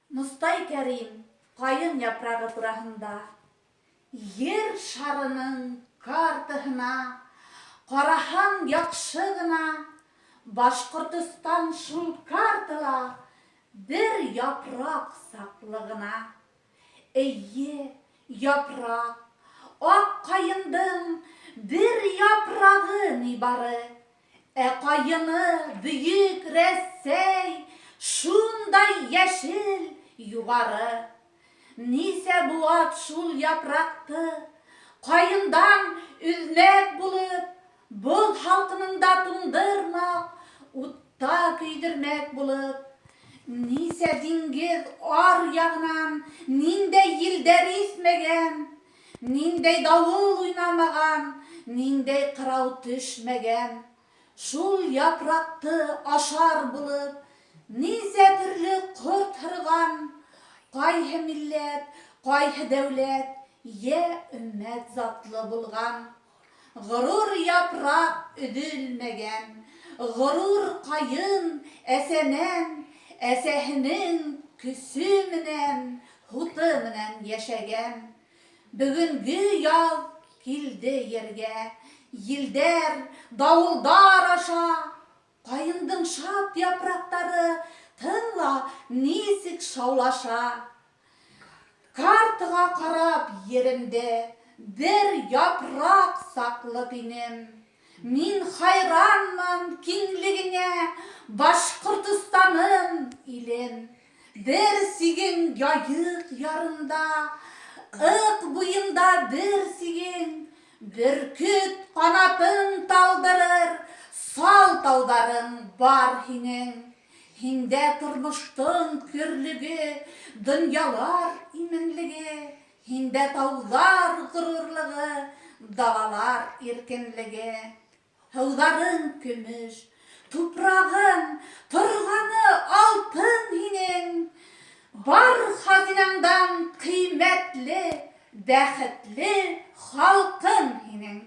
Мостай Кәрим ҡайын япрағы тураһында Ер шарының картаһына ҡараһаң яҡшы ғына, Башҡортостан шул картала бер япраҡ саҡлы ғына. Эйе, япраҡ, ак ҡайындың бер япрағы ни бары. Ә ҡайыны бөйөк Рәсәй шундай йәшел, юғары. Нисә быуат шул япраҡты ҡайындан өҙмәк булып, боҙ һалҡынында туңдырмаҡ, утта көйҙөрмәк булып, нисә диңгеҙ ар яғынан ниндәй елдәр иҫмәгән, ниндәй дауыл уйнамаған, ниндәй ҡырау төшмәгән. Шул япраҡты ашар булып, нисә төрлө ҡорт һырыған, ҡайһы милләт, ҡайһы дәүләт йә өммәт затлы булған. Ғорур япраҡ өҙөлмәгән, ғорур ҡайын әсәнән, әсәһенең көсө менән, һуты менән йәшәгән. Бөгөнгө яҙ килде ергә, елдәр, дауылдар аша. Ҡайындың шат япраҡтары, тыңла, нисек шаулаша. Картаға ҡарап еремде бер япраҡ саҡлы тинем. Мин хайранмын киңлегеңә, Башҡортостаным, илем. Бер сигең Яйыҡ ярында, Ыҡ буйында бер сигең, Бөркөт ҡанатын талдырыр Сал тауҙарың бар һинең. Һиндә тормоштоң көрлөгө, Донъялар именлеге, Һиндә тауҙар ғорурлығы, Далалар иркенлеге. Һыуҙарың көмөш, тупрағың, Торғаны алтын һинең. Бар хазинаңдан ҡиммәтле, Бәхетле халҡың һинең.